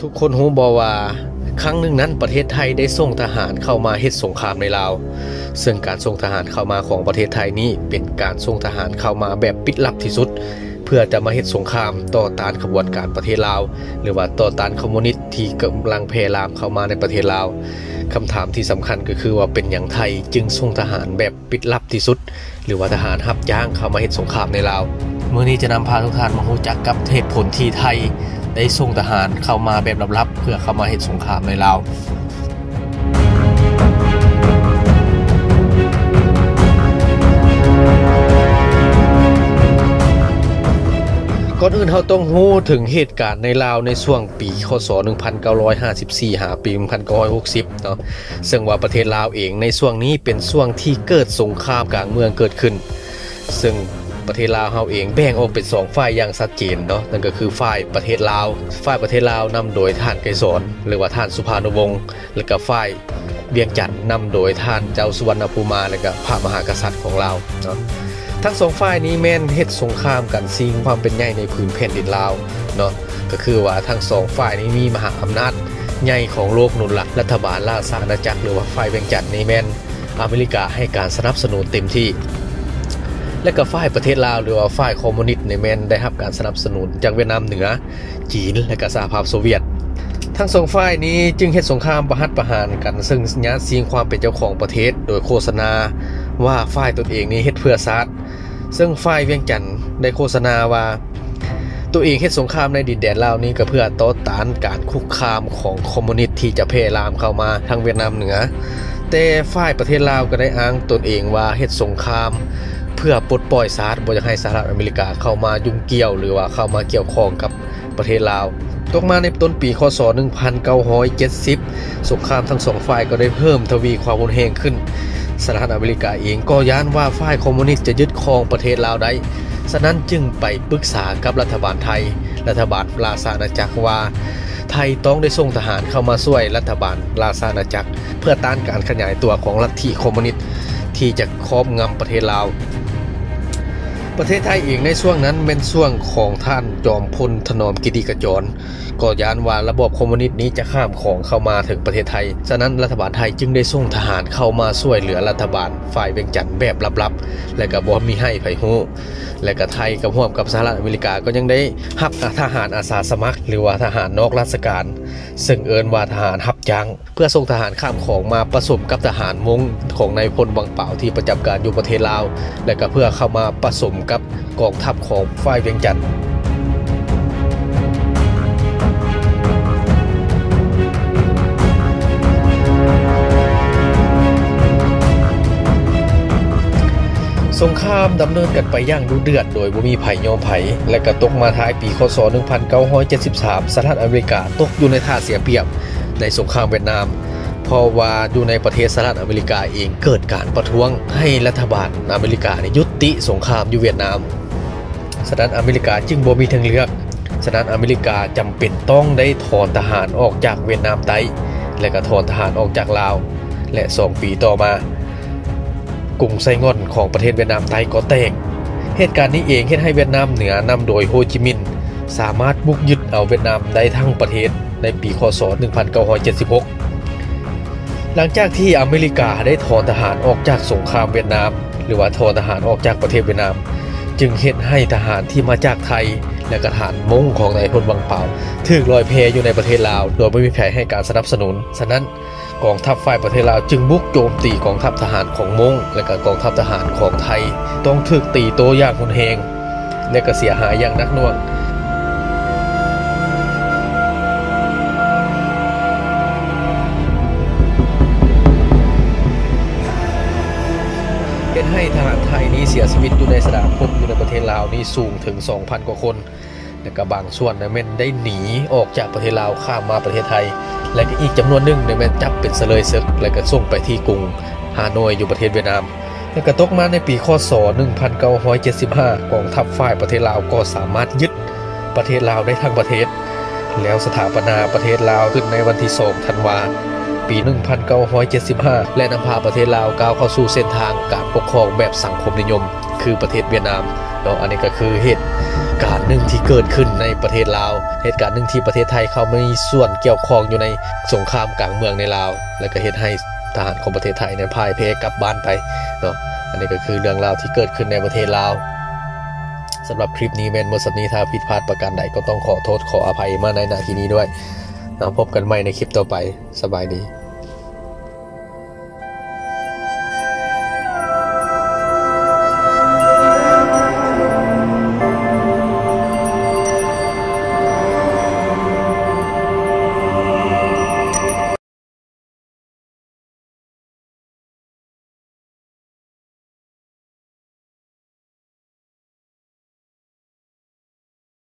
ທຸກຄົນຮູ້ບໍ່ວ່າ ຄັ້ງໜຶ່ງນັ້ນປະເທດໄທໄດ້ສົ່ງທະຫານເຂົ້າມາເຮັດສົງຄາມໃນລາວ? ເຊິ່ງການສົ່ງທະຫານເຂົ້າມາຂອງປະເທດໄທນີ້ ເປັນການສົ່ງທະຫານເຂົ້າມາແບບປິດລັບທີ່ສຸດ ເພື່ອຈະມາເຮັດສົງຄາມຕໍ່ຕ້ານຂະບວນການປະເທດລາວ ຫຼືວ່າຕໍ່ຕ້ານຄອມມູນິດທີ່ກຳລັງແຜ່ລາມເຂົ້າມາໃນປະເທດລາວ. ຄຳຖາມທີ່ສຳຄັນກໍຄືວ່າ ເປັນຫຍັງໄທຈຶ່ງສົ່ງທະຫານແບບປິດລັບທີ່ສຸດ ຫຼືວ່າທະຫານຮັບຈ້າງເຂົ້າມາເຮັດສົງຄາມໃນລາວ? ມື້ນີ້ຈະນຳພາທຸກທ່ານມາຮູ້ຈັກກັບເຫດຜົນທີ່ໄທໄດ້ສົ່ງທະຫານເຂົ້າມາແບບລັບໆ ເພື່ອເຂົ້າມາເຮັດສົງຄາມໃນລາວ. ກ່ອນອື່ນເຮົາຕ້ອງຮູ້ເຖິງເຫດການໃນລາວໃນຊ່ວງປີ ຄ.ສ. ໜຶ່ງພັນເກົ້າຮ້ອຍຫ້າສິບສີ່ ຫາປີ ໜຶ່ງພັນເກົ້າຮ້ອຍຫົກສິບເນາະ, ເຊິ່ງວ່າປະເທດລາວເອງໃນຊ່ວງນີ້ເປັນຊ່ວງທີ່ເກີດສົງຄາມກາງເມືອງເກີດຂຶ້ນ. ເຊິ່ງປະເທດລາວເຮົາເອງແບ່ງອອກເປັນສອງຝ່າຍຢ່າງຊັດເຈນເນາະ, ນັ້ນກໍຄືຝ່າຍປະເທດລາວ, ຝ່າຍປະເທດລາວນຳໂດຍທ່ານໄກສອນ ຫຼືວ່າທ່ານສຸພານຸວົງ ແລະກະຝ່າຍວຽງຈັນນຳໂດຍທ່ານເຈົ້າສຸວັນນະພູມາ ແລະກະພະມະຫາກະສັດຂອງລາວເນາະ. ທັງສອງຝ່າຍນີ້ແມ່ນເຮັດສົງຄາມກັນຊິງຄວາມເປັນໃຫຍ່ໃນຜືນແຜ່ນດິນລາວເນາະ, ກໍຄືວ່າທັງສອງຝ່າຍນີ້ມີມະຫາອຳນາດໃຫຍ່ຂອງໂລກໜູນຫຼັງ. ລັດຖະບານລາຊະອານາຈັກ ຫຼືວ່າຝ່າຍວຽງຈັນນີ້ແມ່ນ ອາເມລິກາໃຫ້ການສະໜັບສະໜູນເຕັມທີ່ ແລະກະຝ່າຍປະເທດລາວ ຫຼືວ່າຝ່າຍຄອມມູນິດນີ້ແມ່ນໄດ້ຮັບການສະໜັບສະໜູນຈາກຫວຽດນາມເໜືອ, ຈີນ ແລະກະສະຫະພາບໂຊວຽດ. ທັງສອງຝ່າຍນີ້ຈຶ່ງເຮັດສົງຄາມປະຫັດປະຫານກັນ, ເຊິ່ງຍາດຊິງຄວາມເປັນເຈົ້າຂອງປະເທດ ໂດຍໂຄສະນາວ່າຝ່າຍຕົນເອງນີ້ເຮັດເພື່ອຊາດ. ເຊິ່ງຝ່າຍວຽງຈັນໄດ້ໂຄສະນາວ່າ ຕົວເອງເຮັດສົງຄາມໃນດິນແດນລາວນີ້ ກໍເພື່ອຕໍ່ຕ້ານການຄຸກຄາມຂອງຄອມມູນິດທີ່ຈະແຜ່ລາມເຂົ້າມາທາງຫວຽດນາມເໜືອ, ແຕ່ຝ່າຍປະເທດລາວກໍໄດ້ອ້າງຕົນເອງວ່າເຮັດສົງຄາມເພື່ອປົດປ່ອຍຊາດ, ບໍ່ຢາກໃຫ້ສະຫະລັດອາເມລິກາເຂົ້າມາຫຍຸ້ງກ່ຽວ ຫຼືວ່າເຂົ້າມາກ່ຽວຂ້ອງກັບປະເທດລາວ. ຕົກມາໃນຕົ້ນປີ ຄ.ສ. ໜຶ່ງພັນເກົ້າຮ້ອຍເຈັດສິບ ສົງຄາມທັງສອງຝ່າຍກໍໄດ້ເພີ່ມທະວີຄວາມຮຸນແຮງຂຶ້ນ. ສະຫະລັດອາເມລິກາເອງກໍຢ້ານວ່າຝ່າຍຄອມມູນິດຈະຍຶດຄອງປະເທດລາວໄດ້, ສະນັ້ນຈຶ່ງໄປປຶກສາກັບລັດຖະບານໄທ, ລັດຖະບານລາຊະອານາຈັກວ່າ ໄທຕ້ອງໄດ້ສົ່ງທະຫານເຂົ້າມາຊ່ວຍລັດຖະບານລາຊະອານາຈັກ ເພື່ອຕ້ານການຂະຫຍາຍຕົວຂອງລັດທິຄອມມູນິດທີ່ຈະຄອບງຳປະເທດລາວ. ປະເທດໄທເອງໃນຊ່ວງນັ້ນແມ່ນຊ່ວງຂອງທ່ານຈອມພົນ ຖະໜອມກິດຕິຂະຈອນ, ກໍຢ້ານວ່າລະບອບຄອມມູນິດນີ້ຈະຂ້າມຂອງເຂົ້າມາເຖິງປະເທດໄທ, ສະນັ້ນລັດຖະບານໄທຈຶ່ງໄດ້ສົ່ງທະຫານເຂົ້າມາຊ່ວຍເຫຼືອລັດຖະບານຝ່າຍວຽງຈັນແບບລັບໆ ແລະກະບໍ່ມີໃຫ້ໃຜຮູ້, ແລະກະໄທກັບຮ່ວມກັບສະຫະລັດອາເມລິກາກໍຍັງໄດ້ຮັບທະຫານອາສາສະໝັກ ຫຼືວ່າທະຫານນອກລາຊະການ, ເຊິ່ງເອີ້ນວ່າທະຫານຮັບຈ້າງ ເພື່ອສົ່ງທະຫານຂ້າມຂອງມາປະສົມກັບທະຫານມົ້ງຂອງນາຍພົນວັງປາວທີ່ປະຈຳການຢູ່ປະເທດລາວ ແລະກະເພື່ອເຂົ້າມາປະສົມກັບ ກອງທັບຂອງຝ່າຍວຽງຈັນ. ສົງຄາມດຳເນີນກັນໄປຢ່າງດຸເດືອດໂດຍບໍ່ມີໃຜຍອມໃຜ ແລະກະຕົກມາທ້າຍປີ ຄ.ສ. ໜຶ່ງພັນເກົ້າຮ້ອຍເຈັດສິບສາມ ສະຫະລັດອາເມລິກາຕົກຢູ່ໃນທ່າເສຍປຽບໃນສົງຄາມຫວຽດນາມ. ເພາະວ່າຢູ່ໃນປະເທດສະຫະລັດອາເມລິກາເອງເກີດການປະທ້ວງໃຫ້ລັດຖະບານອາເມລິການີ້ຢຸດຕິສົງຄາມຢູ່ຫວຽດນາມ. ສະນັ້ນອາເມລິກາຈຶ່ງບໍ່ມີທາງເລືອກ. ສະນັ້ນອາເມລິກາຈຳເປັນຕ້ອງໄດ້ຖອນທະຫານອອກຈາກຫວຽດນາມໃຕ້ ແລະກະຖອນທະຫານອອກຈາກລາວ. ແລະສອງປີຕໍ່ມາ ກຸງໄຊງ່ອນຂອງປະເທດຫວຽດນາມໃຕ້ກໍແຕກ. ເຫດການນີ້ເອງເຮັດໃຫ້ຫວຽດນາມເໜືອນຳໂດຍໂຮຈິມິນ ສາມາດບຸກຍຶດເອົາຫວຽດນາມໄດ້ທັງປະເທດໃນປີ ຄ.ສ. ໜຶ່ງພັນເກົ້າຮ້ອຍເຈັດສິບຫົກ. ຫຼັງຈາກທີ່ອາເມລິກາໄດ້ຖອນທະຫານອອກຈາກສົງຄາມຫວຽດນາມ ຫຼືວ່າຖອນທະຫານອອກຈາກປະເທດຫວຽດນາມ ຈຶ່ງເຮັດໃຫ້ທະຫານທີ່ມາຈາກໄທ ແລະກະທະຫານມົ້ງຂອງນາຍພົນວັງປາວ ຖືກລອຍແພຢູ່ໃນປະເທດລາວ ໂດຍບໍ່ມີໃຜໃຫ້ການສະໜັບສະໜູນ. ສະນັ້ນ ກອງທັບຝ່າຍປະເທດລາວຈຶ່ງບຸກໂຈມຕີກອງທັບທະຫານຂອງມົ້ງ ແລະກະກອງທັບທະຫານຂອງໄທ ຕ້ອງຖືກຕີໂຕ້ຢ່າງຮຸນແຮງ ແລະກະເສຍຫາຍຢ່າງໜັກໜ່ວງ ເຮັດໃຫ້ທະຫານໄທນີ້ເສຍຊີວິດຢູ່ໃນສະຖານພົບຢູ່ໃນປະເທດລາວນີ້ສູງເຖິງສອງພັນກວ່າຄົນ. ແລະກະບາງສ່ວນນັ້ນແມ່ນໄດ້ໜີອອກຈາກປະເທດລາວ ຂ້າມມາປະເທດໄທ ແລະກະອີກຈຳນວນໜຶ່ງນັ້ນແມ່ນຈັບເປັນສະເລີຍເສິກ ແລະກະສົ່ງໄປທີ່ກຸງຮາໂນຍຢູ່ປະເທດຫວຽດນາມ. ແລະກະຕົກມາໃນປີ ຄ.ສ. ໜຶ່ງພັນເກົ້າຮ້ອຍເຈັດສິບຫ້າ ກອງທັບຝ່າຍປະເທດລາວກໍສາມາດຍຶດປະເທດລາວໄດ້ທັງປະເທດ ແລ້ວສະຖາປະນາປະເທດລາວຂຶ້ນໃນວັນທີສອງ ທັນວາ ປີໜຶ່ງພັນເກົ້າຮ້ອຍເຈັດສິບຫ້າ ແລະ ນຳພາປະເທດລາວກ້າວເຂົ້າສູ່ເສັ້ນທາງການປົກຄອງແບບສັງຄົມນິຍົມ ຄືປະເທດຫວຽດນາມເນາະ. ອັນນີ້ກໍຄືເຫດການໜຶ່ງທີ່ເກີດຂຶ້ນໃນປະເທດລາວ, ເຫດການໜຶ່ງທີ່ປະເທດໄທເຂົ້າມີສ່ວນກ່ຽວຂ້ອງຢູ່ໃນສົງຄາມກາງເມືອງໃນລາວ ແລະ ກໍເຮັດໃຫ້ທະຫານຂອງປະເທດໄທນັ້ນພ່າຍແພ້ກັບບ້ານໄປເນາະ. ອັນນີ້ກໍຄືເລື່ອງລາວທີ່ເກີດຂຶ້ນໃນປະເທດລາວ. ສຳລັບຄລິບນີ້ແມ່ນໝົດສ່ຳນີ້, ຖ້າຜິດພາດປະການໃດກໍຕ້ອງຂໍໂທດຂໍອະໄພມາໃນນາທີນີ້ດ້ວຍ. ເຮົາພົບກັນໃໝ່ໃນຄລິບຕໍ່ໄປ. ສະບາຍດີ.